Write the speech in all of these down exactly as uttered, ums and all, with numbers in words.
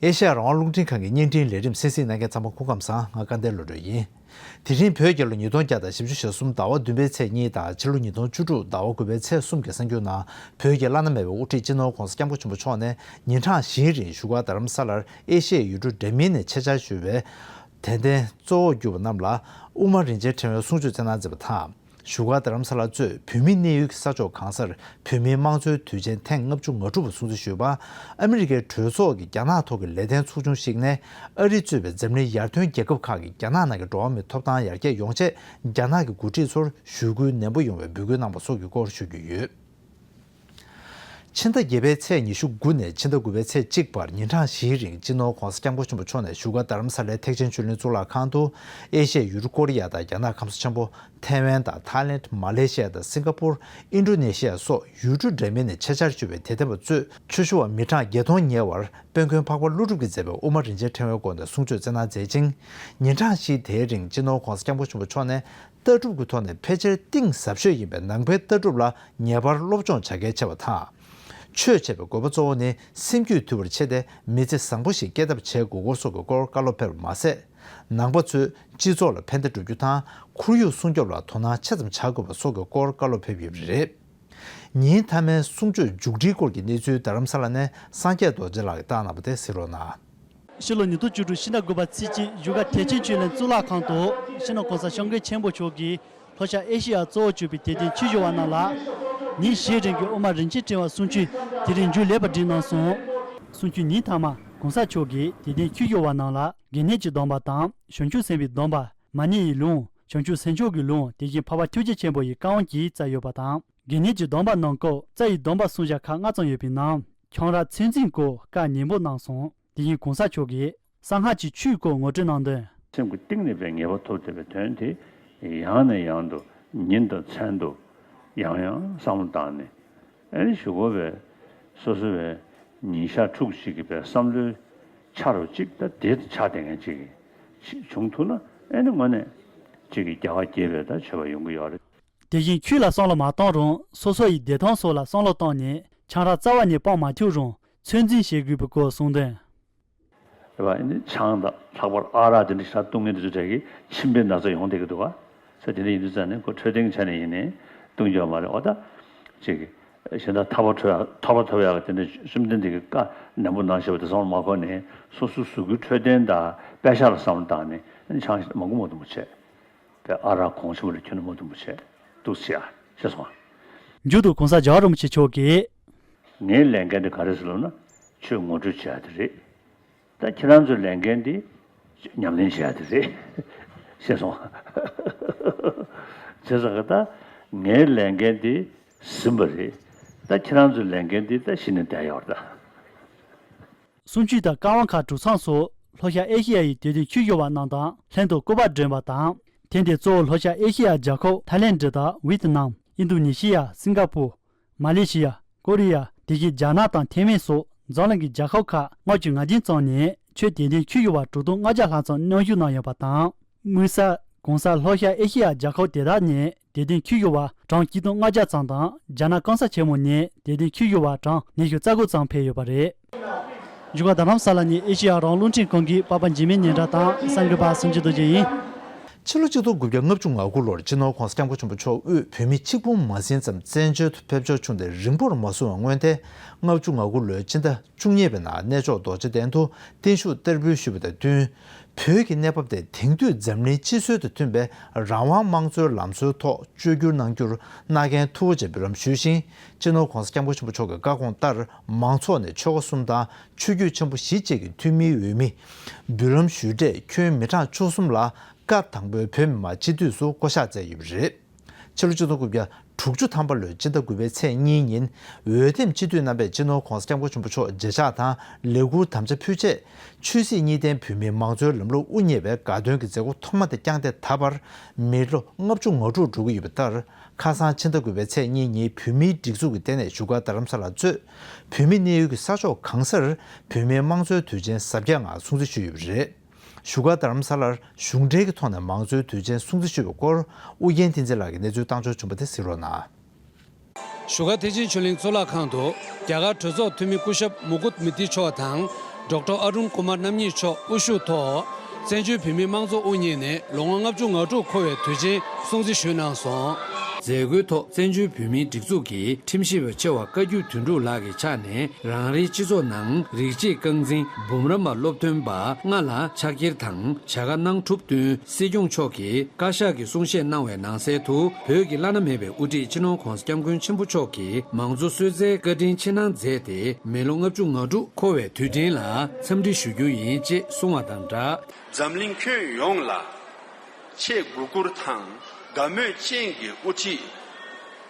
ཨེ་ཤེ་ཡ་རང་དབང་རླུང་འཕྲིན་ཁང་གི་བརྙན་འཕྲིན་ལས་རིམ་གསན་གཟིགས་གནང་མཁན་ཚང་མ་སྐུ་ཁམས་བཟང་། ང་སྐལ་ལྡན་བློ་གྲོས་ཡིན། དེ་རིང་བོད་རྒྱལ་ལོ་ཉིས་སྟོང་བརྒྱ་དང་བཞི་བཅུ་ཞེ་གསུམ་ཟླ་བ་བདུན་པའི་ཚེས་གཉིས་དང་ཕྱི་ལོ་ཉིས་སྟོང་བཅུ་དྲུག་ཟླ་བ་དགུ་པའི་ཚེས་གསུམ་གྱི་གསར་འགྱུར་ནང་བོད་ཀྱི་བླ་ན་མེད་པའི་དབུ་ཁྲིད་སྤྱི་ནོར་༧གོང་ས་༧སྐྱབས་མགོན་ཆེན་པོ་མཆོག་ནས་ཉིན་གྲངས་བཞིའི་རིང་བཞུགས་སྒར་རྡ་རམ་ས་ལར་ཨེ་ཤེ་ཡའི་ཡུལ་གྲུ་འདྲ་མིན་ནས་ཆེད་བཅར་ཞུས་པའི་དད་ལྡན་གཙོ་བོར་གྱུར་པ་རྣམས་ལ་དབུ་མ་རིན་ཆེན་ཕྲེང་བའི་གསུང་ཆོས་སྩལ་གནང་མཛད་པ་དང་། བཞུགས་སྒར་རྡ་རམ་ས་ལ་གཙོས་བོད་མིའི་གནས་ཡུལ་གྱི་ས་ཕྱོགས་གང་སར་བོད་མིའི་དམངས་གཙོའི་དུས་ཆེན་ཐེངས་ལྔ་བཅུ་ང་དྲུག་པ་སྲུང་བརྩི་ཞུས་པ། ཨ་མི་རི་ཀའི་གྲོས་ཚོགས་ཀྱི་རྒྱ་ནག་ཐོག་གི་ལས་དོན་ཚོགས་ཆུང་ཞིག་ནས་ཨ་རི་གཙོས་པའི་འཛམ་གླིང་ཡར་ཐོན་རྒྱལ་ཁབ་ཁག་གིས་རྒྱ་ནག་ནང་གི་འགྲོ་བ་མིའི་ཐོབ་ཐང་ཡར་རྒྱས་ཡོང་ཆེད་རྒྱ་ནག་གི་འགོ་ཁྲིད་ཚོར་ཞུ་སྐུལ་ནན་པོ་ཡོང་བའི་འབོད་སྐུལ་གནང་པ་སོགས་ཀྱི་སྐོར་ཞུ་རྒྱུ་ཡོད། ཕྱི་ཟླ་བརྒྱད་པའི་ཚེས་ཉི་ཤུ་དགུ་ནས་ཕྱི་ཟླ་དགུ་པའི་ཚེས་གཅིག་བར་ཉིན་གྲངས་བཞིའི་རིང་སྤྱི་ནོར་༧གོང་ས་༧སྐྱབས་མགོན་ཆེན་པོ་མཆོག་ནས་བཞུགས་སྒར་རྡ་རམ་ས་ལའི་ཐེག་ཆེན་ཆོས་གླིང་གཙུག་ལག་ཁང་དུ་ཨེ་ཤི་ཡའི་ཡུལ་གྲུ་ཀོ་རི་ཡ་དང་རྒྱ་ནག་ཁམས་གསུམ་ཆེན་པོ། ཐའེ་ཝན་དང་ཐའི་ལེནྜ། མ་ལེ་ཤི་ཡ་དང་སིང་ག་པུར། ཨིན་ཌོ་ནེ་ཤི་ཡ་སོགས་ཡུལ་གྲུ་འདྲ་མིན་ནས་ཆེད་བཅར་ཞུས་པའི་དད་ལྡན་པ་གཙོས་ཆོས་ཞུ་བ་མི་གྲངས་བརྒྱད་སྟོང་ཉེ་བར་དཔོན་དཔོན་ཕག་པ་ཀླུ་སྒྲུབ་ཀྱིས་མཛད་པའི་དབུ་མ་རིན་ཆེན་ཕྲེང་བའི་སྐོར་ནས་གསུང་ཆོས་སྩལ་གནང་མཛད་ཅིང་། ཉིན་གྲངས་བཞི་དེའི་རིང་སྤྱི་ནོར་༧གོང་ས་༧སྐྱབས་མགོན་ཆེན་པོ་མཆོག་ནས་ལྟ་གྲུབ་ཀྱི་ཐོག་ནས་ཕལ་ཆེར་གཏིང་ཟབ་ཤོས་ཡིན་པའི་ནང་པའི་ལྟ་གྲུབ་ལ་ངེས་པར་སློབ་སྦྱོང་བྱ་གལ་ཆེ་བ་དང་། ཆོས་བྱེད་པའི་དགོས་པ་གཙོ་བོ་ནི་སེམས་རྒྱུད་དུལ་བར་བྱས་ཏེ་མི་ཚེ་བཟང་པོ་ཞིག་སྐྱེལ་ཐབས་བྱེད་དགོས་སྐོར་སོགས་ཀྱི་སྐོར་བཀའ་སློབ་ཕེབས་པ་མ་ཟད། ནང་པ་ཚོས་སྤྱི་ཚོགས་ལ་ཕན་བདེ་བསྒྲུབ་རྒྱུ་དང་ཁོར་ཡུག་སྲུང་སྐྱོབ་ལ་དོ་སྣང་ཆེ་ཙམ་བྱ་དགོས་པ་སོགས་ཀྱི་སྐོར་བཀའ་སློབ་ཕེབས་ཡོད་པ་རེད། ཉིན་མཐའ་མའི་གསུང་ཆོས་མཇུག་སྒྲིལ་སྐོར་གྱི་གནས་ཚུལ་རྡ་རམ་ས་ལ་ནས་སངས་རྒྱས་རྡོ་རྗེ་ལགས་ཀྱིས་བཏང་གནང་བ་དེ་གཟིགས་རོགས་གནང་། ཕྱི་ལོ་ཉིས་སྟོང་བཅུ་དྲུག་ཕྱི་ཟླ་དགུ་པ་ཚེས་གཅིག་བཞུགས་སྒར་ཐེག་ཆེན་ཆོས་གླིང་གཙུག་ལག་ཁང་དུ་སྤྱི་ནོར་༧གོང་ས་༧སྐྱབས་མགོན་ཆེན་པོ་མཆོག་གིས་ལྷོ་ཤར་ཨེ་ཤེ་ཡ་གཙོ་བོར་གྱུར་པའི་དད་ལྡན་ཆོས་ཞུ་བ་རྣམས་ལ་ཉིན་བཞིའི་རིང་གི་དབུ་མ་རིན་ཆེན་ཕྲེང་བ་གསུང་ཆོས་དེ་རིང་མཇུག་ལེགས་པར་སྒྲིལ་གནང་སོང་། གསུང་ཆོས་ཉིན་མཐའ་མར་༧གོང་ས་མཆོག་གིས་དད་ལྡན་ཆོས་ཞུ་བ་རྣམས་ལ་དགེ་བསྙེན་གྱི་སྡོམ་པ་དང་བྱང་ཆུབ་སེམས་དཔའི་སྡོམ་པ། མ་ཎི་ཡི་ལུང་། བྱང་ཆུབ་སེམས་མཆོག་གི་ལུང་དེ་བཞིན་འཕགས་པ་ཐུགས་རྗེ་ཆེན་པོ་ཡི་བཀའ་དབང་བཅས་སྩལ་ཡོད་པ་དང་། དགེ་བསྙེན་གྱི་སྡོམ་པ་གནང་སྐབས་རྩ་ཡི་སྡོམ་པ་གསུང་བྱ་ཁག་ལྔ་ཙམ་ཡོད་པའི་ནང་ཁྱང་ར་ཚད་འཛིན་སྐོར་བཀའ་ཉན་པོ་གནང་སོང་། དེ་བཞིན་གོང་ས་མཆོག་གིས་གསང་སྔགས་ཀྱི་ཆོས་སྐོར་ངོ་སྤྲོད་གནང་དོན། སེམས་ཀྱི་གཏིང་ནས་པའི་ངེས་པ་ཐོབ་བསྡད་པའི་དོན་དེ་ཡང་ནས་ཡང་དུ་ཉིན་དང་མཚན་དུ་ཡང་ཡང་བསམ་བློ་བཏང་ནས། ཨེ་ནི་ཞུ་དགོས་པའི་སོ་སོ་བའི་ཉིན་ཞག་ཕྲུགས་གཅིག་གི་བའི་བསམ་བློའི་ཆ་རུ་གཅིག་ད་དེ་ཆགས་བསྡད་མཁན་གཅིག་གི་བྱུང་ཐུབ་ན་ཨེ་ནི་དངོས་གནས་གཅིག་གི་རྒྱལ་བ་དགྱེས་པའི་ད་བྱ་བ་ཡོང་གི་ཡོད་རེད། དེ་བཞིན་ཆོས་ལ་བསམ་བློ་མ་བཏང་རུང་སོ་སོ་ཡི་བདེ་ཐང་སོགས་ལ་བསམ་བློ་བཏང་ནས་ཆང་རག་རྩ་བ་ནས་སྤང་མ་ཐུབ་རུང་ཚོད་འཛིན་བྱེད་དགོས་པའི་སྐོར་གསུངས་དོན། རེད་བ། ཨ་ནི་ཆང་དང་ལྷག་པར་ཨ་རག་དེ་འདྲ་ཞིག་བཏུང་མཁན་དེ་ཚོ་གྲས་ཀྱིས་མཆིན་པའི་ན་ཚ་ཡོང་བསྡད་ཀྱི་འདུག་བ། ས་དེ་འདྲ་ཡིན་དུས་ཙང་ནས་ཁོ་འཕྲོད་བསྟེན་གྱི་ཆ་ནས་ཡིན་ནའི་བཏུང་རྒྱུ་མ་རེད། འོ་ད་ཅིག་གཞན་དག་ཐར་པ་འཕྲོད་ཡག་ཐར་པ་ཐོབ་ཡག་གི་དེ་འདྲ་བཅོམ་ལྡན་འདས་ཀྱིས་བཀའ་ནན་པོ་གནང་བཞག་པ་དེ་བསམ་བློ་མ་འཁོར་ནས་སོ་སོ་གཟུགས་པོའི་འཕྲོད་བསྟེན་དང་པད་ཤག་ལ་བསམ་བློ་བཏང་ནས་ཨ་ནི་ཆང་མང་པོ་མང་པོ་མ་བྱས། པའི་ཨ་རག་གོང་ཆེན་པོ་ལ་ཁྱོན་ནས་མ་འཐུང་བ་བྱས་འདུག་ཟེར་ཡ་ཤེས་སོང་། མཇུག་ཏུ་གོང་ས་རྒྱལ་བ་རིན་པོ་ཆེ་མཆོག་གིས། ངའི་ལས་འགན་དེ་ག་རེ་ཟེར་ལབ་ན་ཆོས་ངོ་སྤྲོད་བྱེད་ཡ་དེ་རེད། ད་ཁྱེད་རང་ཚོའི་ལས་འགན་དེ་ཉམས་ལེན་བྱེད་ཡ་དེ་རེད། ཤེས་སོང་། བྱས་ཙང་གི་ད་ངའི་ལས་འགན་དེ་ཟིན་པ་རེད། ད་ཁྱེད་རང་ཚོའི་ལས་འགན་དེ་ད་གཞི་ནས་བསྡད་ཡོད་རེད་ད། གསུང་ཆོས་དང་བཀའ་དབང་ཁག་དྲུག་ཚང་སོགས་ལྷོ་ཤར་ཨེ་ཤེ་ཡ་ཡི་དད་ལྡན་ཆོས་ཞུ་བ་རྣམས་དང་ལྷན་དུ་སྐུ་པར་སྒྲོན་པ་དང་། ཐེངས་འདིར་གཙོ་བོ་ལྷོ་ཤར་ཨེ་ཤེ་ཡ་རྒྱལ་ཁབ་ཐའི་ལེནྡྲ་དང་ཝི་ཏི་ནམ། ཨིན་རྡུ་ནེ་ཤི་ཡ། སིང་ག་པུར། མ་ལེ་ཤི་ཡ། ཀོ་རི་ཡ། དེ་བཞིན་རྒྱ་ནག་དང་ཐའེ་ཝན་སོགས་འཛམ་གླིང་གི་རྒྱལ་ཁབ་ཁག་ལྔ་བཅུ་ང་བདུན་ཙམ་ནས་ཆོས་དད་ལྡན་ཆོས་ཞུ་བ་དྲུག་སྟོང་ལྔ་བརྒྱ་ལྷག་ཙམ་མཉམ་ཞུགས་གནང་ཡོད་པ་དང་། དམིགས་བསལ་གོང་གསལ་ལྷོ་ཤར་ཨེ་ཤེ་ཡ་རྒྱལ་ཁབ་དེ་དག་ནས་དད་ལྡན་ཆོས་ཞུ་བ་གྲངས་གཅིག་སྟོང་ལྔ་བརྒྱ་ཙམ་དང་རྒྱ་ནག་གོང་ས་ཆེན་མོ་ནས་དད་ལྡན་ཆོས་ཞུ་བ་གྲངས་ཉི་ཤུ་རྩ་དགུ་ཙམ་ཕེབས་ཡོད་པ་རེད། བཞུགས་སྒར་རྡ་རམ་ས་ལ་ནས་ཨེ་ཤེ་ཡ་རང་དབང་རླུང་འཕྲིན་ཁང་གི་པ་ཕ་འཇིགས་མེད་སྙན་གྲགས་དང་གསར་འགོད་པ་སུམ་ཅུ་རྡོ་རྗེ་ཡིན། ཕྱི་ལོ་གཅིག་སྟོང་དགུ་བརྒྱ་ལྔ་བཅུ་ང་དགུ་ལོར་སྤྱི་ནོར་༧གོང་ས་༧སྐྱབས་མགོན་ཆེན་པོ་མཆོག་དབུས་བོད་མི་ཆིག་སྤུན་མ་ཟིན་ཙམ་བཙན་བྱོལ་དུ་ཕེབས་འབྱོར་བྱུང་སྟེ་རིང་པོར་མ་སོང་བའི་སྔོན་ཏེ་ལྔ་བཅུ་ང་དགུ་ལོའི་སྤྱི་ཟླ་བཅུ་གཉིས་པའི་ནང་གནས་མཆོག་རྡོ་རྗེ་གདན་དུ་བརྟན་བཞུགས་བསྟར་འབུལ་ཞུས་པ་དང་བསྟུན། བོད་ཀྱི་གནས་བབ་དེ་དེང་དུས་འཛམ་གླིང་སྤྱི་སྲོལ་དང་མཐུན་པའི་རང་དབང་དམངས་གཙོའི་ལམ་སྲོལ་ཐོག་བཅོས་བསྒྱུར་གནང་རྒྱུར་མནའ་གན་མཐུ་བོ་ཆེ་འབུལ་ལམ་ཞུས་ཤིང་། སྤྱི་ནོར་༧གོང་ས་༧སྐྱབས་མགོན་ཆེན་པོ་མཆོག་གི་བཀའ་དགོངས་ལྟར་མང་ཚོགས་ནས་ཆོལ་ཁ་གསུམ་དང་ཆོས་བརྒྱུད་ཆེན་པོ་བཞི་བཅས་ཀྱི་འཐུས་མིའི་འོས་མི་འབུལ་ལམ་ཞུས་འབྲས་ཁྱོན་མི་གྲངས་བཅུ་གསུམ་ལ་སྐབས་དང་པོའི་བོད་མི་མང་སྤྱི་འཐུས་སུ་བསྐོ་གཞག་མཛད་ཡོད་པ་རེད། ཕྱི་ལོ་ཆིག་སྟོང་དགུ་བརྒྱ་དྲུག་ཅུ་ཐམ་པ་ལོའི་སྤྱི་ཟླ་དགུ་པའི་ཚེས་གཉིས་ཉིན་འོས་འདེམས་སྤྱི་འཐུས་རྣམ་པས་སྤྱི་ནོར་༧གོང་ས་༧སྐྱབས་མགོན་ཆེན་པོ་མཆོག་མཇལ་ཕྱག་དང་ལས་འཁུར་དམ་བཅའ་ཕུལ་རྗེས། ཆོས་སྲིད་གཉིས་ལྡན་བོད་མིའི་མང་གཙོའི་ལམ་ལུགས་དབུ་བརྙེས་པའི་དགའ་སྟོན་གྱི་མཛད་སྒོ་ཐོག་མ་དེ་བསྐྱངས་ཏེ་ད་བར་མི་ལོ་ལྔ་བཅུ་ང་དྲུག་འགྲོ་གི་ཡོད་པ་ལྟར། ཁ་སང་ཕྱི་ཟླ་དགུ་པའི་ཚེས་གཉིས་ཉིན་བོད་མིའི་སྒྲིག་འཛུགས་ཀྱི་ལྟེ་གནས་བཞུགས་སྒར་རྡ་རམ་ས་ལ་གཙོས་བོད་མི་གནས་ཡུལ་གྱི་ས་ཕྱོགས་གང་སར་བོད་མིའི་དམངས་གཙོའི་དུས་ཆེན་གཟབ་རྒྱས་ངང་སྲུང་བརྩི་ཞུས་ཡོད་པ་རེད། བཞུགས་སྒར་རྡ་རམ་ས་ལར་གཞུང་འབྲེལ་གྱི་ཐོག་ནས་མང་གཙོའི་དུས་ཆེན་སྲུང་བརྩི་ཞུས་པའི་སྐོར་ཨུ་རྒྱན་བསྟན་འཛིན་ལགས་ཀྱིས་གནས་ཚུལ་བཏང་འབྱོར་བྱུང་བ་དེ་གཟིགས་རོགས་གནང་། བཞུགས་སྒར་ཐེག་ཆེན་ཆོས་གླིང་གཙུག་ལག་ཁང་དུ་རྒྱ་གར་གྲོས་ཚོགས་འཐུས་མི་སྐུ་ཞབས་མུ་ཀུད་མི་ཏི་མཆོག་དང་ ཌོག་ཊར་ཨ་རུན་ཀུ་མར་རྣམ་གཉིས་མཆོག་དབུ་བཞུགས་ཐོག་བཙན་བྱོལ་བོད་མིའི་དམངས་གཙོ་དབུ་བརྙེས་ནས་ལོ་ངོ་ལྔ་བཅུ་ང་དྲུག་འཁོར་བའི་དུས་ཆེན་སྲུང་བརྩི་ཞུས་གནང་སོང་། མཛད་སྒོའི་ཐོག་བཙན་བྱོལ་བོད་མིའི་སྒྲིག་འཛུགས་ཀྱི་ཁྲིམས་ཞིབ་པ་ཆེ་བ་བཀའ་བརྒྱུད་དོན་གྲུབ་ལགས་ཀྱི་ཕྱག་ནས་རང་རེའི་སྤྱི་ཚོགས་ནང་རིགས་གཅིག་རྐང་འཛིན་འབུམ་རམས་པ་སློབ་ཐོན་པ་ལྔ་ལ་ཕྱག་འཁྱེར་དང་བྱ་དགའ་གནང་གྲུབ་བསྟུན་སྲིད་སྐྱོང་མཆོག་གིས་བཀའ་ཤག་གི་གསུང་བཤད་གནང་བའི་ནང་གསལ་དུ། བོད་ཀྱི་བླ་ན་མེད་པའི་དབུ་ཁྲིད་སྤྱི་ནོར་༧གོང་ས་༧སྐྱབས་མགོན་ཆེན་པོ་མཆོག་གིས་མང་གཙོ་གསོལ་སྩལ་བཀའ་དྲིན་ཆེ་གནང་མཛད་དེ། མི་ལོ་ལྔ་བཅུ་ང་དྲུག་འཁོར་བའི་དུས་དྲན་ལ་འཚམས་འདྲི་ཞུ་རྒྱུ་ཡིན་ཅེས་གསུངས་བ་དང་སྦྲགས། འཛམ་གླིང་ཁྱོན་ཡོངས་ལ་ཆེས་མགུ་སྐོར་དང་དགའ་མོས་ཅན་གྱི་དབུ་ཁྲིད་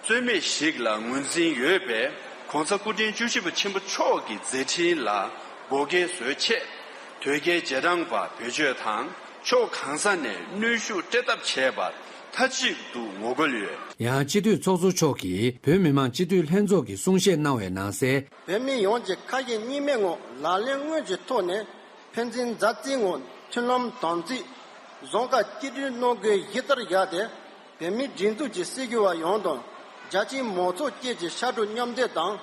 རྩོད་མེད་ཞིག་ལ་ངོས་འཛིན་ཡོད་པའི་༧གོང་ས་༧སྐུ་ཕྲེང་བཅུ་བཞི་པ་ཆེན་པོ་མཆོག་གི་མཛད་འཕྲིན་ལ་བགོ་སྐལ་བཟོ་ཆེད། དོལ་རྒྱལ་རྗེས་འབྲང་པ་བེད་སྤྱོད་དང་ཕྱོགས་གང་ས་ནས་གནོན་ཤུགས་སྤྲད་ཐབས་བྱས་པར་མཐའ་གཅིག་ཏུ་ངོ་རྒོལ་ཡོད། ཡང་སྤྱི་འཐུས་ཚོགས་གཙོ་མཆོག་གིས་བོད་མི་མང་སྤྱི་འཐུས་ལྷན་ཚོགས་ཀྱི་གསུང་བཤད་གནང་བའི་ནང་གསལ། བོད་མི་ཡོངས་ཀྱི་ཁ་ཞེ་གཉིས་མེད་ངང་ལག་ལེན་དངོས་ཀྱི་ཐོག་ནས་ཕན་ཚུན་མཛའ་བརྩེའི་ངང་མཐུན་ལམ་དམ་ཚིག་བཟང་ཁ་གཅིག་སྒྲིལ་གནང་དགོས་གཞི་རྩར་བཞག་སྟེ། བོད་མིའི་སྒྲིག་འཛུགས་ཀྱི་སྲིད་བྱུས་པ་ཡོངས་དང་རྒྱ་ཆེའི་མང་ཚོགས་བཅས་ཀྱི་ཤ་གྲོགས་མཉམ་འདེགས་དང་།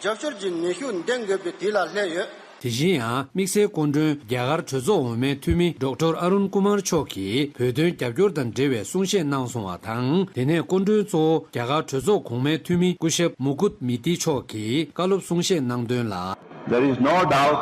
རྒྱབ་སྐྱོར་གྱི་ནུས་ཤུགས་འདོན་དགོས་པའི་དུས་ལ་སླེབས་ཡོད། དེ་བཞིན་ཡང་དམིགས་བསལ་སྐུ་མགྲོན་རྒྱ་གར་གྲོས་ཚོགས་འོག་མའི་འཐུས་མི་ཌོག་ཊར་ཨ་རུན་ཀུ་མར་མཆོག་གིས་བོད་དོན་རྒྱབ་སྐྱོར་དང་འབྲེལ་བའི་གསུང་བཤད་གནང་སོང་བ་དང་། དེ་ནས་སྐུ་མགྲོན་གཙོ་བོ་རྒྱ་གར་གྲོས་ཚོགས་གོང་མའི་འཐུས་མི་སྐུ་ཞབས་མུ་ཀུད་མི་ཏི་མཆོག་གིས་བཀའ་སློབ་གསུང་བཤད་གནང་དོན་ལ། There is no doubt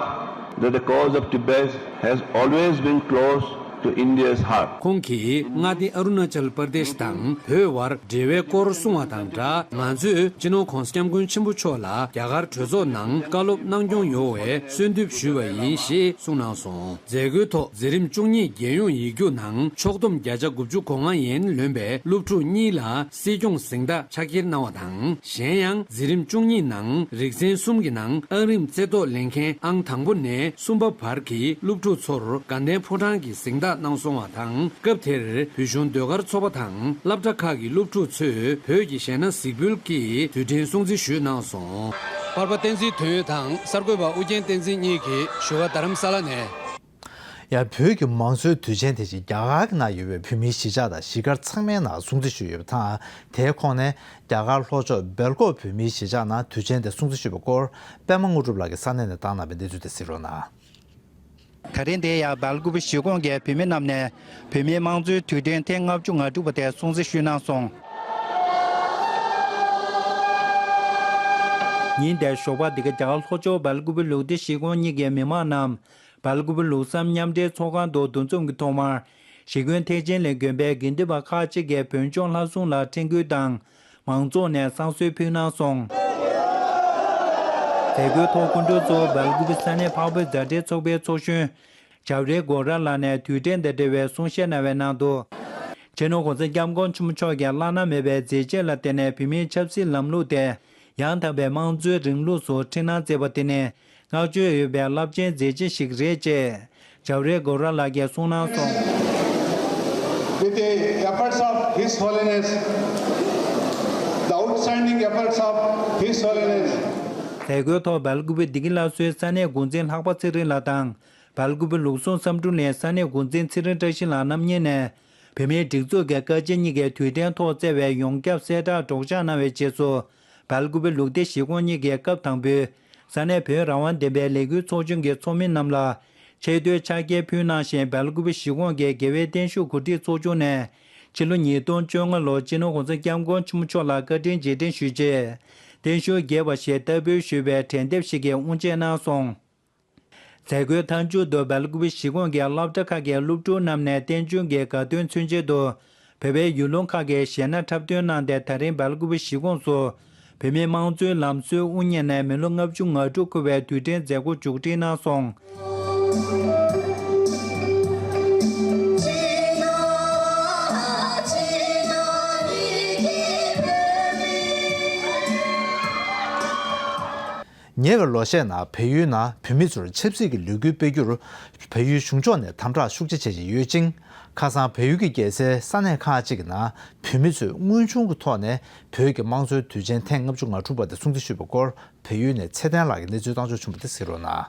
that the cause of Tibet has always been close to India's heart. ཁོང་གིས་མངའ་སྡེ་ཨ་རུ་ན་ཅལ་པར་དེཤ་དང་བོད་དབར་འབྲེལ་བའི་སྐོར་གསུངས་བ་དང་སྦྲགས། ང་ཚོས་སྤྱི་ནོར་༧གོང་ས་༧སྐྱབས་མགོན་ཆེན་པོ་མཆོག་ལ་རྒྱ་གར་གྲོས་ཚོགས་ནང་བཀའ་སློབ་གནང་སྐྱོང་ཡོང་བའི་གསོལ་འདེབས་ཞུས་པ་ཡིན་ཞེས་གསུངས་གནང་སོང་། མཛད་སྒོའི་ཐོག་མཛད་རིམ་བཅུ་གཉིས་རྒྱལ་ཡོངས་ཡིག་རྒྱུགས་ནང་ཕྱོགས་བསྡོམས་བརྒྱ་ཆ་དགུ་བཅུ་གོ་ལྔ་ཡན་ལོན་པའི་སློབ་ཕྲུག་གཉིས་ལ་སྲིད་སྐྱོང་གཟེངས་རྟགས་ཕྱག་འཁྱེར་གནང་བ་དང་། གཞན་ཡང་། འཛིན་རིམ་བཅུ་གཉིས་ནང་རིག་ཚན་གསུམ་གྱི་ནང་ཨང་རིམ་རྩེ་ཐོག་ལེན་མཁན་ཨང་དང་པོ་ནས་གསུམ་པ་བར་གྱི་སློབ་ཕྲུག་ཚོར་དགའ་ལྡན་ཕོ་བྲང་གི་གཟེངས་རྟགས་གནང་སོང་བ་དང་། སྐབས་དེར་བོད་གཞུང་ཟློས་གར་ཚོགས་པ་དང་སློབ་གྲྭ་ཁག་གི་སློབ་ཕྲུག་ཚོས་བོད་ཀྱི་གཞས་སྣ་གཟིགས་འབུལ་གྱིས་དུས་དྲན་སྲུང་བརྩི་ཞུས་གནང་སོང་། པར་པ་བསྟན་འཛིན་དོན་ཡོད་དང་གསར་འགོད་པ་ཨུ་རྒྱན་བསྟན་འཛིན་གཉིས་ཀྱིས་བཞུགས་སྒར་རྡ་རམ་ས་ལ་ནས། ཡང་བོད་ཀྱི་དམངས་གཙོའི་དུས་ཆེན་དེ་བཞིན་རྒྱ་གར་གྱི་ནང་ཡོད་པའི་བོད་མིའི་གཞིས་ཆགས་དང་གཞིས་སྒར་ཚང་མའི་ནང་སྲུང་བརྩི་ཞུས་ཡོད་པ་དང་། དེའི་ཁོངས་ནས་རྒྱ་གར་ལྷོ་ཕྱོགས་སྦེལ་ཀོབ་བོད་མིའི་གཞིས་ཆགས་ནང་དུས་ཆེན་དེ་སྲུང་བརྩི་ཞུས་པའི་སྐོར་པད་མ་དངོས་གྲུབ་ལགས་ཀྱིས་ས་གནས་ནས་བཏང་གནང་བའི་གནས་ཚུལ་དེ་གཟིགས་རོགས་གནང་། ད་རིང་འདིར་ཡང་སྦེལ་ཀོབ་གཞིས་ཁོངས་ཀྱི་བོད་མི་རྣམས་ནས་བོད་མིའི་དམངས་གཙོའི་དུས་དྲན་ཐེངས་ལྔ་བཅུ་ང་དྲུག་པ་དེ་སྲུང་བརྩི་ཞུས་གནང་སོང་། ཉིན་དེའི་ཞོགས་པ་འདི་ག་རྒྱ་གར་ལྷོ་ཕྱོགས་སྦེལ་ཀོབ་ལུགས་བདེ་གཞིས་ཁོངས་གཉིས་ཀྱི་མི་མང་རྣམས། སྦེལ་ཀོབ་ལུགས་བསམ་མཉམ་འབྲེལ་ཚོགས་ཁང་དུ་འདུ་འཛོམས་ཀྱི་ཐོག་མར། གཞིས་དགོན་ཐེག་ཆེན་ལས་དགོན་པའི་དགེ་འདུན་པ་ཁག་ཅིག་གིས་བོད་ལྗོངས་ལྷ་སྲུང་ལ་འཕྲིན་བསྐུལ་དང་། མང་ཚོགས་ནས་བསང་གསོལ་ཕུལ་གནང་སོང་། མཛད་སྒོའི་ཐོག་སྐུ་མགྲོན་གཙོ་བོ་སྦེལ་ཀོབ་ས་གནས་འཕགས་བོད་མཛའ་འབྲེལ་ཚོགས་པའི་ཚོགས་གཞོན། ཇབ་རེ་གོ་ར་ལགས་ནས་དུས་དྲན་དང་འབྲེལ་བའི་གསུང་བཤད་གནང་བའི་ནང་དུ། སྤྱི་ནོར་༧གོང་ས་༧སྐྱབས་མགོན་ཆེན་པོ་མཆོག་གི་བླ་ན་མེད་པའི་མཛད་རྗེས་ལ་བརྟེན་ནས་བོད་མིའི་ཆབ་སྲིད་ལམ་ལུགས་དེ། ཡང་དག་པའི་དམངས་གཙོའི་རིང་ལུགས་སུ་འཁྲིད་གནང་མཛད་པ་དེ་ནི་བསྔགས་བརྗོད་འོས་པའི་རླབས་ཆེན་མཛད་རྗེས་ཤིག་རེད་ཅེས་ཇབ་རེ་གོ་ར་ལགས་ཀྱིས་གསུངས་གནང་སོང་། With the efforts of His Holiness, the outstanding efforts of His Holiness. མཛད་སྒོའི་ཐོག་སྦེལ་ཀོབ་བདེ་སྐྱིད་སླར་གསོའི་ས་གནས་འགོ་འཛིན་ལྷག་པ་ཚེ་རིང་ལགས་དང་སྦེལ་ཀོབ་ལུགས་ཟུང་བསམ་འགྲུབ་གླིང་ས་གནས་འགོ་འཛིན་ཚེ་རིང་བཀྲ་ཤིས་ལགས་རྣམ་གཉིས་ནས་བོད་མིའི་སྒྲིག་འཛུགས་ཀྱི་བཀའ་སྤྱི་གཉིས་ཀའི་དུས་དྲན་ཐོག་བསྩལ་བའི་ཡོངས་ཁྱབ་གསལ་བསྒྲགས་སྒྲོག་སྦྱང་གནང་བའི་རྗེས་སུ། སྦེལ་ཀོབ་ལུགས་བདེ་གཞིས་ཁོངས་གཉིས་ཀྱིས་སྐབས་དང་པོའི་ས་གནས་བོད་རང་དབང་བདེན་པའི་ལས་འགུལ་ཚོགས་ཆུང་གི་ཚོགས་མི་རྣམས་ལ་ཆེ་བསྟོད་ཕྱག་འཁྱེར་ཕུལ་གནང་ཞིང་། སྦེལ་ཀོབ་གཞིས་ཁོངས་ཀྱི་རྒྱལ་བའི་བརྟན་བཞུགས་གོ་སྒྲིག་ཚོགས་ཆུང་ནས་ཕྱི་ལོ་ཉིས་སྟོང་བཅོ་ལྔ་ལོར་སྤྱི་ནོར་༧གོང་ས་༧སྐྱབས་མགོན་ཆེན་པོ་མཆོག་ལ་བཀའ་དྲིན་རྗེས་དྲན་ཞུས་རྗེས། བརྟན་བཞུགས་རྒྱས་པ་ཞེས་བསྟར་འབུལ་ཞུས་པའི་དྲན་དེབ་ཞིག་གི་དབུ་འབྱེད་གནང་སོང་། མཛད་སྒོའི་མཐའ་མཇུག་ཏུ་སྦེལ་ཀོབ་གཞིས་ཁོངས་ཀྱི་སློབ་གྲྭ་ཁག་གི་སློབ་ཕྲུག་རྣམས་ནས་རྟེན་འབྱུང་གི་དགའ་སྟོན་མཚོན་བྱེད་དུ། བོད་པའི་ཡུལ་ལུང་ཁག་གི་གཞས་སྣ་འཁྲབ་སྟོན་གནང་སྟེ། ད་རིང་སྦེལ་ཀོབ་གཞིས་ཁོངས་སུ་བོད་མིའི་དམངས་གཙོའི་ལམ་སྲོལ་དབུ་བརྙེས་ནས་མི་ལོ་ལྔ་བཅུ་ང་དྲུག་འཁོར་བའི་དུས་དྲན་མཛད་སྒོ་མཇུག་སྒྲིལ་གནང་སོང་། ཉེ་བའི་ལོ་ཤས་ནང་བལ་ཡུལ་ནང་བོད་མི་ཚོར་ཆབ་སྲིད་ཀྱི་ལས་འགུལ་སྤེལ་རྒྱུར་བལ་ཡུལ་གཞུང་ཕྱོགས་ནས་དམ་དྲག་ཤུགས་ཆེ་བྱེད་བཞིན་ཡོད་ཅིང་། ཁ་སང་བལ་ཡུལ་གྱི་རྒྱལ་སའི་ས་གནས་ཁག་ཅིག་གི་ནང་བོད་མི་ཚོས་དངོས་བྱུང་གི་ཐོག་ནས་བོད་ཀྱི་དམངས་གཙོའི་དུས་ཆེན་ཐེངས་ལྔ་བཅུ་ང་དྲུག་པ་དེ་སྲུང་བརྩི་ཞུས་པའི་སྐོར་བལ་ཡུལ་ནས་ཚེ་བརྟན་ལགས་ཀྱིས་གནས་ཚུལ་བཏང་འབྱོར་བྱུང་བ་དེ་གཟིགས་རོགས་གནང་།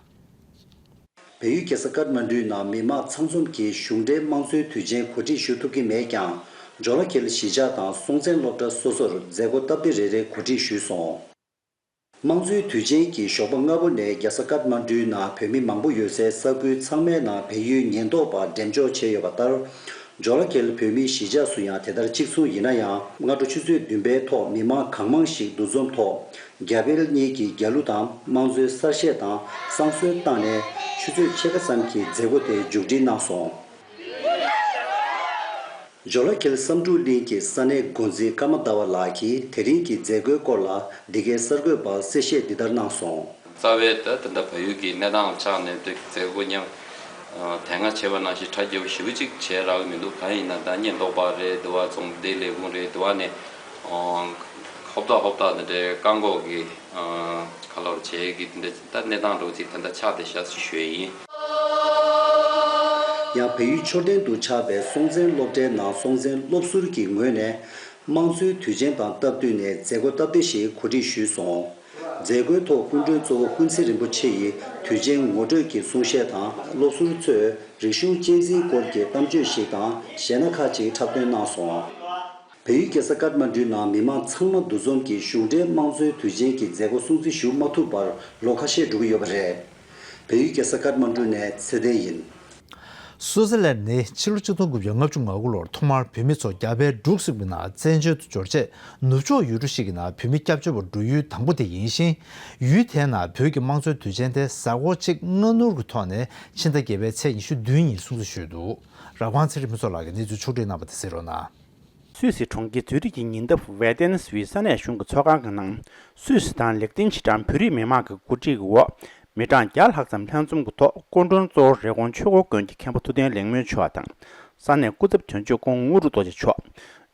བལ་ཡུལ་རྒྱལ་ས་ཀཏ་མན་ཌུའི་ནང་མི་མང་ཚང་འཛོམས་ཀྱིས་གཞུང་འབྲེལ་དམངས་གཙོའི་དུས་ཆེན་གོ་སྒྲིག་ཞུ་ཐུབ་ཀྱི་མེད་ཀྱང་། ཇོ་ལ་ཁེལ་གཞིས་ཆགས་དང་སྲོང་བཙན་སློབ་གྲྭ་སོ་སོར་མཛད་སྒོ་སྟབས་བདེ་རེ་རེ་གོ་སྒྲིག་ཞུས་སོང་། དམངས་གཙོའི་དུས་ཆེན་གྱི་ཞོགས་པ་སྔ་པོ་ནས་རྒྱལ་ས་ཀཏ་མན་གྲུའི་ནང་བོད་མི་མང་པོ་ཡོད་སའི་ས་ཁུལ་ཚང་མའི་ནང་བལ་ཡུལ་ཉེན་རྟོག་པ་འགྲེམས་འཇོག་བྱས་ཡོད་པ་ལྟར། ཇོ་ལ་ཁེལ་བོད་མིའི་གཞིས་ཆགས་སུ་ཡང་དེ་ལྟར་གཅིག་མཚུངས་ཡིན་ན་ཡང་། སྔ་དྲོ་ཆུ་ཚོད་བདུན་པའི་ཐོག་མི་མང་གང་མང་ཞིག་འདུ་འཛོམས་ཐོག་རྒྱ་བལ་གཉིས་ཀྱི་རྒྱལ་གླུ་དང་དམངས་གཙོའི་གསར་བཤད་དང་བསང་གསོལ་བཏང་ནས་ཆུ་ཚོད་ཕྱེད་ཀ་ཙམ་གྱི་མཛད་སྒོ་དེ་མཇུག་སྒྲིལ་གནང་སོང་། ཇོ་ལ་ཁེལ་བསམ་འགྲུབ་གླིང་གི་ས་གནས་འགོ་འཛིན་ཀརྨ་ཟླ་བ་ལགས་ཀྱིས་དེ་རིང་གི་མཛད་སྒོའི་སྐོར་ལ་འདི་གའི་གསར་འགོད་པར་གསལ་བཤད་འདི་ལྟར་གནང་སོང་། རྩ་བའི་ད་ད་ལྟ་བལ་ཡུལ་གྱི་གནས་སྟངས་ཆགས་ནས་དེ་མཛད་སྒོ་མཉམ་དེ་སྔ་བྱས་པ་ནང་བཞིན་གྲ་རྒྱས་པོ་ཞེ་པོ་ཅིག་བྱས་རག་གི་མི་འདུག་གང་ཡིན་ན་ད་ཉེན་རྟོག་པ་རེད། འདི་བ་ཚོང་སྡེ་ལས་ཁུངས་རེད། འདི་བ་ནས་ཧོབ་ཐག་ཧོབ་ཐག་འདི་འདྲའི་བཀག་འགོག་གི་ཁ་ལོར་བྱས་ཀྱི་འདི་འདྲ་ད་གནས་སྟངས་འདྲ་བོ་ཅིག་ད་ལྟ་ཆགས་བསྡད་ཤག་ཞུ་ཡས་ཡིན། ཡང་བལ་ཡུལ་མཆོད་རྟེན་དུ་ཆགས་པའི་སྲོང་བཙན་སློབ་གྲྭའི་ནང་སྲོང་བཙན་སློབ་ཟུར་གྱི་ངོས་ནས་དམངས་གཙོའི་དུས་ཆེན་དང་སྟབས་བསྟུན་ནས་མཛད་སྒོ་སྟབས་བདེ་ཞིག་གོ་སྒྲིག་ཞུས་སོང་། མཛད་སྒོའི་ཐོག་སྐུ་མགྲོན་གཙོ་བོ་ཀུན་ཚེ་རིན་པོ་ཆེ་ཡིས་དུས་ཆེན་ངོ་སྤྲོད་ཀྱི་གསུང་བཤད་དང་སློབ་ཟུར་ཚོས་རིག་གཞུང་གཅེས་འཛིན་སྐོར་གྱི་གཏམ་བརྗོད་ཞིག་དང་གཞས་སྣ་ཁག་ཅིག་འཁྲབ་སྟོན་གནང་སོང་། བལ་ཡུལ་རྒྱལ་ས་ཀཏ་མན་གྲུའི་ནང་མི་མང་ཚང་མ་འདུ་འཛོམས་ཀྱིས་གཞུང་འབྲེལ་དམངས་གཙོའི་དུས་ཆེན་གྱི་མཛད་སྒོ་སྲུང་བརྩི་ཞུ་མ་ཐུབ་པར་ལོ་ཁ་ཤས་འགྲོ་གི་ཡོད་པ་རེད། བལ་ཡུལ་རྒྱལ་ས་ཀཏ་མན་གྲུ་ནས་ཚེ་བརྟན་ཡིན། སུའུ་ཙེར་ལན་ནི་ཕྱི་ལོ་ཆིག་སྟོང་དགུ་བརྒྱ་ལྔ་བཅུ་ང་དགུ་ལོར་ཐོག་མར་བོད་མི་ཚོ་རྒྱ་བལ་འབྲུག་གསུམ་གྱི་ནང་བཙན་བྱོལ་དུ་འབྱོར་རྗེས་ནུབ་ཕྱོགས་ཡུལ་གྲུ་ཞིག་གི་ནང་བོད་མི་སྐྱབས་བཅོལ་བ་འགྲོ་ཡུལ་དང་པོ་དེ་ཡིན་ཞིང་། ཡུལ་དེའི་ནང་བོད་ཀྱི་དམངས་གཙོའི་དུས་ཆེན་དེ་གཟའ་འཁོར་གཅིག་སྔ་སྣུར་གྱི་ཐོག་ནས་ཕྱི་ཟླ་བརྒྱད་པའི་ཚེས་ཉི་ཤུ་བདུན་ཉིན་སྲུང་བརྩི་ཞུས་འདུག་ར་ཁང་ཚེ་རིང་ཕུན་ཚོགས་ལགས་ཀྱིས་གནས་ཚུལ་ཕྱོགས་སྒྲིག་གནང་བ་དེ་གསན་རོགས་གནང་། སུད་སི་གྲོང་ཁྱེར་ཛུ་རིག་གི་ཉེ་འདབས་ཝེ་ཏེན་སུའི་ས་གནས་གཞུང་གི་ཚོགས་ཁང་གི་ནང་། སུད་སི་དང་ལེགས་ལྡན་ཕྱི་འབྲེལ་བོད་རིགས་མི་མང་གི་འགོ་ཁྲིད་ཀྱི་འོག་མི་གྲངས་བརྒྱ་ལྷག་ཙམ་ལྷན་འཛོམས་ཀྱི་ཐོག་སྐུ་མགྲོན་གཙོ་བོར་རི་ཀོན་ཆོས་འཁོར་དགོན་གྱི་མཁན་པོ་ཐུབ་བསྟན་ལེགས་སྨོན་མཆོག་དང་། ས་གནས་སྐུ་ཚབ་དོན་གཅོད་ཁོང་དངོས་གྲུབ་རྡོ་རྗེ་མཆོག་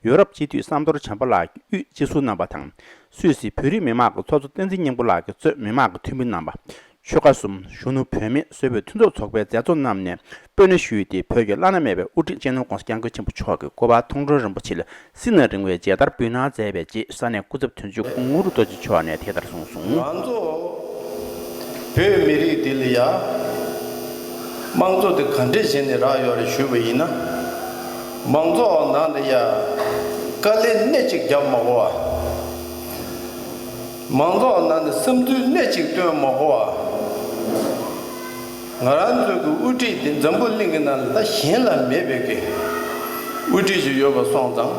ཡོ་རོབ་སྤྱི་འཐུས་བསམ་མདོ་བྱམས་པ་ལགས་དབུས་སྤྱི་ཟུར་རྣམ་པ་དང་། སུད་སི་བོད་རིགས་མི་མང་གི་ཚོགས་གཙོ་བསྟན་འཛིན་སྙིང་པོ་ལགས་ཀྱིས་གཙོས་མི་མང་གི་འཐུས་མི་རྣམ་པ། ཆོལ་ཁ་གསུམ་གཞོན་ནུ་བུད་མེད་སོགས་པའི་མཐུན་ཚོགས་ཚོགས་པའི་མཛད་གཙོ་རྣམས་ནས་སྤོས་སྣེ་ཞུས་ཏེ། བོད་ཀྱི་བླ་ན་མེད་པའི་དབུ་ཁྲིད་སྤྱི་ནོར་༧གོང་ས་༧སྐྱབས་མགོན་ཆེན་པོ་མཆོག་གི་སྐུ་པར་མཐོང་གྲོལ་རིན་པོ་ཆེ་ལ་སྲིད་ན་རིང་བའི་མཇལ་དར་འབུལ་གནང་མཛད་པའི་རྗེས། ས་གནས་སྐུ་ཚབ་དོན་གཅོད་ཁོང་དངོས་གྲུབ་རྡོ་རྗེ་མཆོག་ནས་དེ་ལྟར་གསུངས་སོང་། ང་ཚོ་བོད་མི་རིགས་འདི་ལ་ཡ་དམངས་གཙོ་དེ་ག་འདྲས་བྱས་ནས་རག་ཡོད་རེད་ཞུས་པ་ཡིན་ན། མང་ཚོགས་ནང་ལ་ཡ་དཀའ་ལས་སྣེ་གཅིག་བརྒྱབ་མ་དགོས་པ། མང་ཚོགས་ནང་ནས་བསམ་ཚུལ་སྣེ་གཅིག་བཏོན་མ་དགོས་པ། ང་རང་ཚོའི་གི་དབུ་ཁྲིད་དེ་འཛམ་བུ་གླིང་གི་ནང་ལ་ད་གཞན་ལ་མེད་པའི་གི་དབུ་ཁྲིད་ཅིག་ཡོད་པ་སོང་ཙང་།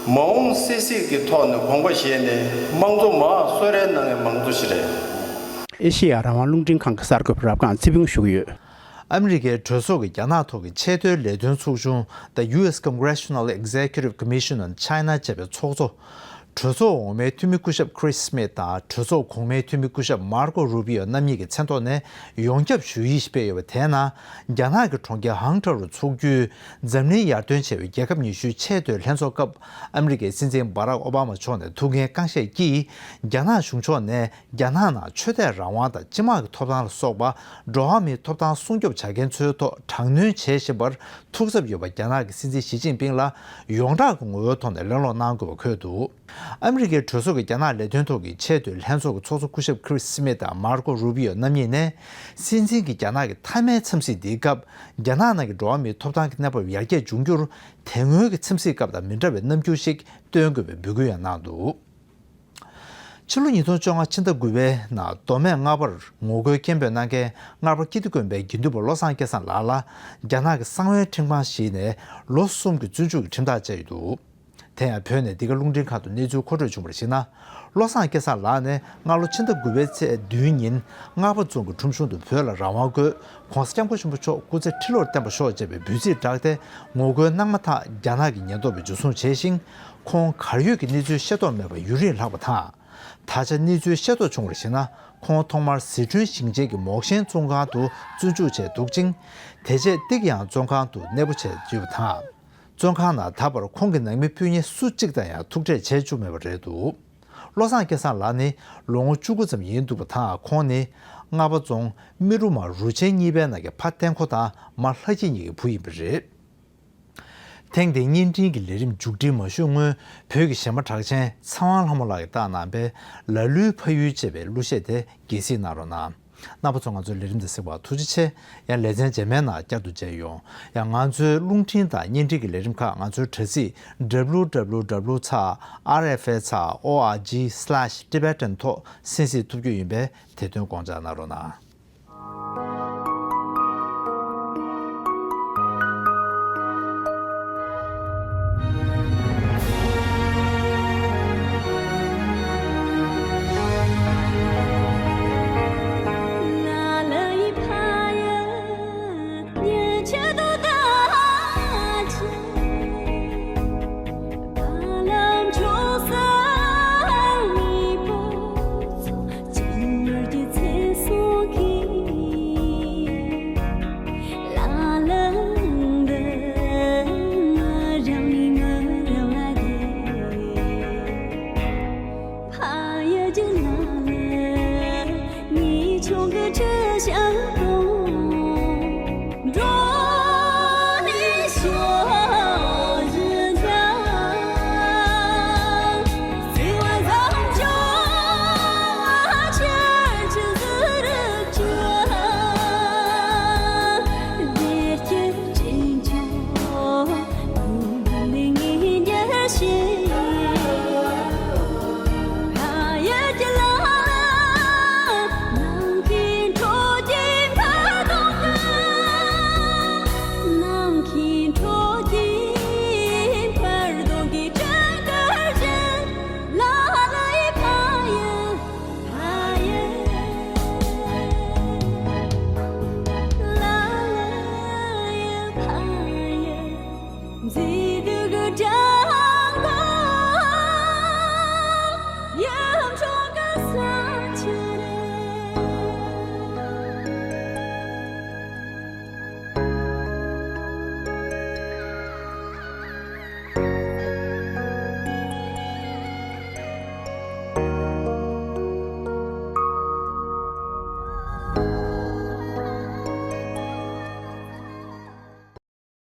མ་འོངས་སྲིད་སྲིད་ཀྱི་ཐོག་ནས་དགོངས་པ་བཞེས་ནས་དམངས་གཙོ་མར་གསོལ་རས་གནང་མཁན་མང་ཚོགས་ཤིག་རེད། ཨེ་ཤེ་ཡ་རང་དབང་རླུང་འཕྲིན་ཁང་གི་གསར་འགོད་པ་རབ་སྒང་ཚེ་ཕུན་ཞུ་གི་ཡོད། ཨ་མི་རི་ཀའི་གྲོས་ཚོགས་ཀྱི་རྒྱ་ནག་ཐོག་གི་ཆེས་མཐོའི་ལས་དོན་ཚོགས་ཆུང་The U S Congressional Executive Commission on China ཅེས་པའི་ཚོགས་གཙོ། གྲོས་ཚོགས་འོག་མའི་འཐུས་མི་སྐུ་ཞབས་Chris Smith དང་གྲོས་ཚོགས་གོང་མའི་འཐུས་མི་སྐུ་ཞབས་Marco Rubio རྣམ་གཉིས་ཀྱི་མཚན་ཐོག་ནས་ཡོངས་ཁྱབ་ཞུ་ཡིག་ཞིག་སྤེལ་ཡོད་པ་དེའི་ནང་། རྒྱ་ནག་གི་གྲོང་ཁྱེར་ཧང་ཀྲོའུ་རུ་འཚོགས་རྒྱུའི་འཛམ་གླིང་ཡར་ཐོན་ཆེ་བའི་རྒྱལ་ཁབ་ཉི་ཤུའི་ཆེས་མཐོའི་ལྷན་ཚོགས་སྐབས། ཨ་མི་རི་ཀའི་སྲིད་འཛིན་Barack Obama མཆོག་ནས་ཐུགས་འགན་རྐང་བཞེས་ཀྱིས། རྒྱ་ནག་གཞུང་ཕྱོགས་ནས་རྒྱ་ནག་ནང་ཆོས་དད་རང་དབང་དང་སྤྱི་དམངས་ཀྱི་ཐོབ་ཐང་ལ་སོགས་པ་འགྲོ་བ་མིའི་ཐོབ་ཐང་སྲུང་སྐྱོབ་བྱ་མཁན་ཚོའི་ཐོག་དྲག་གནོན་བྱེད་བཞིན་པར་ཐུགས་འཚབ་ཡོད་པ། རྒྱ་ནག་གི་སྲིད་འཛིན་ཞི་ཅིན་ཕིང་ལ་ཡོངས་གྲགས་ཀྱི་ངོ་བོའི་ཐོག་ནས་གླེང་སློང་གནང་དགོས་པ་འཁོད་འདུག་ཨ་མི་རི་ཀའི་གྲོས་ཚོགས་ཀྱི་རྒྱ་ནག་ལས་དོན་ཐོག་གི་ཆེས་མཐོའི་ལྷན་ཚོགས་ཀྱི་ཚོགས་གཙོ་སྐུ་ཞབས་Chris Smith དང་Marco Rubio རྣམ་གཉིས་ནས། སྲིད་འཛིན་གྱིས་རྒྱ་ནག་གི་མཐའ་མའི་འཚམས་གཟིགས་འདིའི་སྐབས། རྒྱ་ནག་ནང་གི་འགྲོ་བ་མིའི་ཐོབ་ཐང་གི་གནས་བབ་ཡར་རྒྱས་འབྱུང་རྒྱུར། དེ་སྔོན་གྱི་འཚམས་གཟིགས་སྐབས་དང་མི་འདྲ་བའི་རྣམ་འགྱུར་ཞིག་སྟོན་དགོས་པའི་འབོད་སྐུལ་ཡང་གནང་འདུག་ཕྱི་ལོ་ཉིས་སྟོང་བཅོ་ལྔ་ཕྱི་ཟླ་དགུ་པའི་ནང་མདོ་སྨད་སྔགས་པར་ངོ་རྒོལ་སྐད་འབོད་གནང་མཁན་སྔགས་པ་ཀིརྟི་དགོན་པའི་དགེ་འདུན་པ་བློ་བཟང་སྐལ་བཟང་ལགས་ལ་རྒྱ་ནག་གི་གསང་བའི་ཁྲིམས་ཁང་ཞིག་ནས་ལོ་གསུམ་གྱི་བཙོན་འཇུག་གི་ཁྲིམས་ཐག་བཅད་ཡོད་འདུག་དེ་ཡང་བོད་ནས་འདི་ག་རླུང་འཕྲིན་ཁང་དུ་གནས་ཚུལ་མཁོ་སྤྲོད་བྱུང་བར་གཞིགས་ན། བློ་བཟང་སྐལ་བཟང་ལགས་ནི་སྔ་ལོ་ཕྱི་ཟླ་དགུ་པའི་ཚེས་བདུན་ཉིན་སྔགས་པ་རྫོང་གི་ཁྲོམ་གཞུང་དུ་བོད་ལ་རང་དབང་དགོས། ྋགོང་ས་ྋསྐྱབས་མགོན་ཆེན་པོ་མཆོག་སྐུ་ཚེ་ཁྲི་ལོར་བརྟན་པར་ཤོག་ཅེས་པའི་འབོད་ཚིག་བསྒྲགས་ཏེ་ངོ་རྒོལ་གནང་མ་ཐག་རྒྱ་ནག་གི་ཉེན་རྟོག་པས་འཇུ་བཟུང་བྱས་ཤིང་། ཁོང་གར་ཡོད་ཀྱི་གནས་ཚུལ་ཤེས་རྟོགས་མེད་པར་ཡུན་རིང་ལྷག་པ་དང་། ད་ཆ་གནས་ཚུལ་ཤེས་རྟོགས་བྱུང་བར་གཞིགས་ན། ཁོང་ཐོག་མར་ཟི་ཁྲོན་ཞིང་ཆེན་གྱི་མོག་ཤན་བཙོན་ཁང་དུ་བཙོན་འཇུག་བྱས་འདུག་ཅིང་། དེ་རྗེས་ཏིག་ཡང་བཙོན་ཁང་དུ་གནས་སྤོ་བྱས་ཡོད་པ་དང་། བཙོན་ཁང་ནང་ད་བར་ཁོང་གི་ནང་མི་སྤུན་ཉེ་སུ་གཅིག་དང་ཡང་ཐུག་འཕྲད་བྱས་བཅུག་མེད་པ་རེད་འདུག་བློ་བཟང་སྐལ་བཟང་ལགས་ནི་ལོ་ངོ་བཅུ་དགུ་ཙམ་ཡིན་འདུག་པ་དང་། ཁོང་ནི་སྔགས་པ་རྫོང་རྨེ་རུ་མ་རུ་ཆེན་གཉིས་པའི་ནང་གི་ཕ་བསྟན་འཁོར་དང་མ་ལྷ་སྐྱིད་གཉིས་ཀྱི་བུ་ཡིན་པ་རེད། ཐེངས་འདིའི་བརྙན་འཕྲིན་གྱི་ལས་རིམ་མཇུག་སྒྲིལ་མ་ཞུས་སྔོན། བོད་ཀྱི་གཞས་མ་གྲགས་ཅན་ཚེ་དབང་ལྷ་མོ་ལགས་ཀྱིས་བཏང་གནང་པའི་ལ་ལུའི་ཕ་ཡུལ་ཅེས་པའི་གླུ་གཞས་དེ་དགྱེས་གཟིགས་གནང་རོགས་གནང་། རྣམ་པ་ཚོ་ང་ཚོའི་ལས་རིམ་འདི་གཟིགས་པར་ཐུགས་རྗེ་ཆེ། ཡང་ལེ་ཚན་རྗེས་མའི་ནང་བསྐྱར་དུ་མཇལ་ཡོང་། ཡང་ང་ཚོའི་རླུང་འཕྲིན་དང་བརྙན་འཕྲིན་གྱི་ལས་རིམ་ཁག་ང་ཚོའི་དྲ་ཚིགས་W W W dot R F A dot O R G slash Tibetan ཐོག་གསན་གཟིགས་ཐུབ་རྒྱུ་ཡིན་པས་དེ་དོན་དགོངས་འཇགས་གནང་རོགས་གནང་།